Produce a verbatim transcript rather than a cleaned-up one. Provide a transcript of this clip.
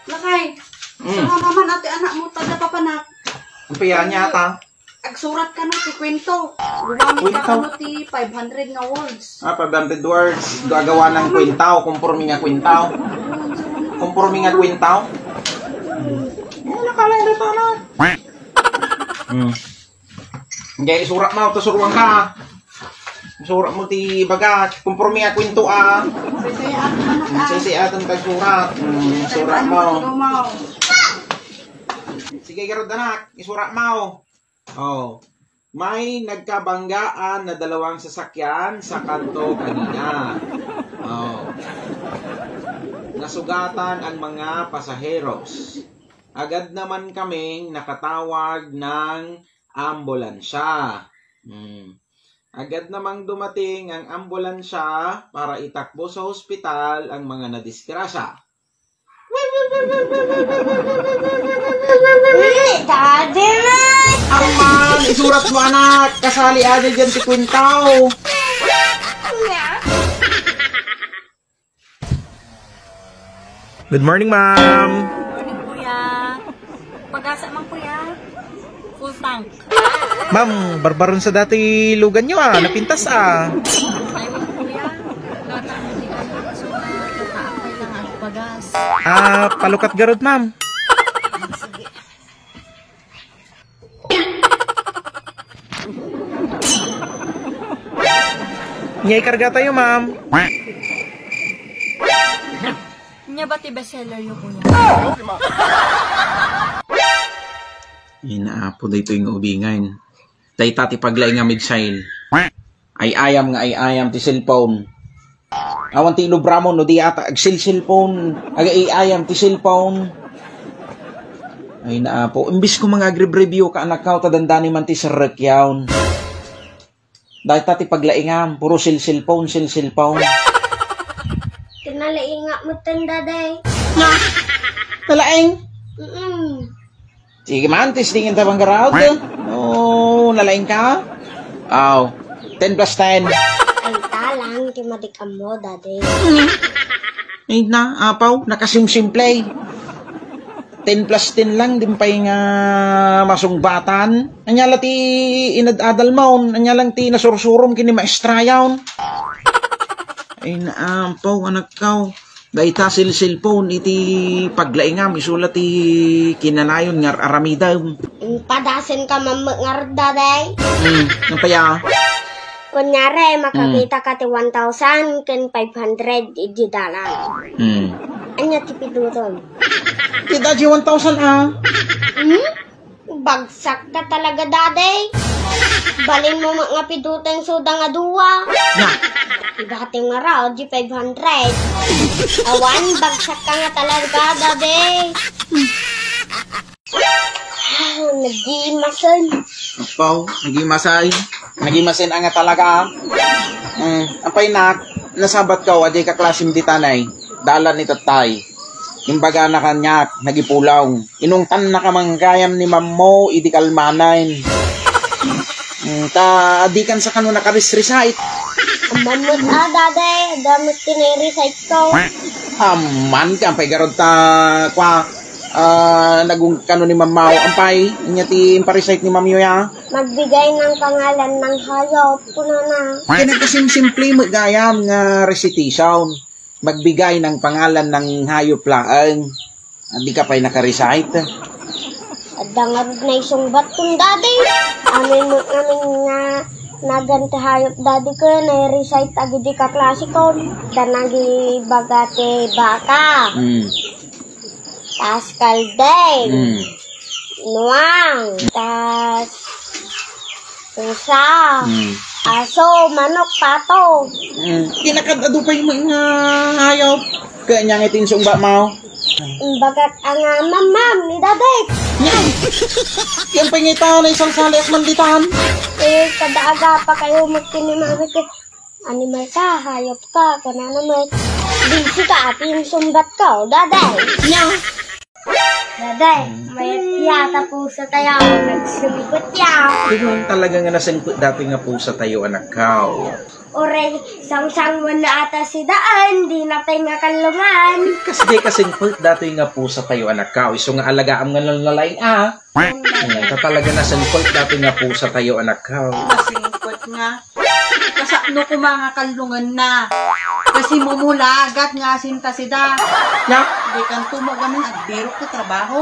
Lakay, mm, saan naman ati anak mo, taga papanak? Ang piya niya ata. Agsurat ka no ti kwento. Gumamit ka, kwento, kano ti five hundred nga words. Ah, five hundred words. Gagawa ng kwentaw. Kumpormi nga kwentaw. Kumpormi nga kwentaw. Hmm. Ano na kala yung luto na? Hmm. Hindi, isurat mo. Ito, suruan ka. Isurat mo ti baga. Kumpormi nga kwento, ah. Sisiatan ka, surat. Hmm, surat mo. Sige, garod anak. Isurat mo. Oh, may nagkabanggaan na dalawang sasakyan sa kanto kanina. Oh. Nasugatan ang mga pasaheros. Agad naman kaming nakatawag ng ambulansya. Hmm. Agad namang dumating ang ambulansya para itakbo sa hospital ang mga nadisgrasya. Uy, Daddy Mac! Aman, isurat mo, anak. Kasali ada dyan si Quintaw. Good morning, ma'am. Morning, kuya. Pagasa man, kuya. Full tank. Ma'am, barbaron sa dati lugan nyo, ah. Napintas, ah. Aywan, kuya. Gatang, hindi ka na. So, ah, tataak na lang ang bagas. Ah, palukat garod, ma'am. Sige. Nya, ikarga tayo, ma'am. Nya ba ti bestseller yo, kuya? Ay, naapo daytoy nga ubingay. Dayta ti paglaing nga missile. Ay-ayam nga ay-ayam ti cellphone. Awan ti ilubramon no di ata agsil-cellphone, aga-ay-ayam ti cellphone. Ay, naapo. Imbis ko mga agrib-review ka, anak ko, ta dandani man ti serrek yaon. Dayta ti paglaingam, puro sil-cellphone, sil-cellphone. Kinalainga mo tan, Daday. Na? Nalaing? Mm-mm. Sige man, testingan ta panggarad. Oh, nalaing ka? Aw, ten plus ten. Ay, ta lang, ti madik-am mo, Daddy. Ay na, apaw, nakasimsimple. Ten plus ten lang, di pay nga masungbatan. Anya la ti inad-adal maon, anya lang ti nasursurom ken ni maestra yaon. Ay na, apaw, anak ko. Dayta sil-cellphone iti paglaingam, isu la ti kinanayon nga ar-aramidem. Padasen ka man met ngarud, Daday. Hmm, ang paya? Kunyari, makakita ka ti one thousand ken five hundred idi dalan. Hmm. Anya ti piduton? Ti daji one thousand, ah. Hmm? Bagsak ka talaga, Daday. Balin mo met nga pidutan suda nga dua. Na. Ibati nga raw, di five hundred. Awan, bagsak ka nga talaga, Daday. Ah, nagimasen. Apaw, nagimasay. Nagimasen nga talaga, ah. Mm, apay nak, nasabat ka, wa di ka klasim di tanay. Dalan ni tatay. Imbagana kaniak, nagipulaw. Inungtanna ka man gayam ni mammo idi kalmanen. Mm, ta, di kan sa kano nakarisrisait. Amman met a, Daday, adda met ti nairisait ko. Amman, ti ampay garud ta, kwa, ah, nagung kano ni mammaw. Ampay, anya ti imparisait ni mamyo ya? Magbigay ng pangalan ng hayop, kunana. Kaya nagkasimsimple mo gayam nga recitation. Magbigay ng pangalan ng hayop laeng. Ah, di ka pa'y naka-recite. Adda ngarud naisungbat kun, Daddy. Amin mo, amin nga nagan ti hayop, Daddy, ko nai-recite agidi ka klase ko. Da nagibaga ti baka. Hmm. Tas kaldeng. Hmm. Nuang. Tas pusa. Hmm. Aso, manok, pato. Hmm. Kinakad-adu pay mga hayop. Kanya nga iti insungbat mo. Imbagat nga mamam ni Daday. Yan. Yan pay nga ita, naisalsaliak man ditan. Eh, kada aga pa kayo magkinimamit eh. Animal ka, hayop ka, kunana met. Binsi ka, ati insungbat ka, o, Daday. Nya. Daday, hmm, mayat ya, ta pusa tayo, nagsungkot ya. Ikaw talaga nga nasungkot dati nga pusa tayo, anak ka, o. Uray, sangsanguan na ata si daan, di na pay nga kallungan. Kas di kasingpet datoy nga pusa tayo, anak ka. Isu nga alagaam nga nalalaing, ah. Ay, ta talaga nasingpet datoy nga pusa tayo, anak ka. Nasingpet nga. Kasano kuma nga kallungan na? Kasi mumulagat nga asin ta sida. Na? Di kan tumo gamin, agbirok ti trabaho.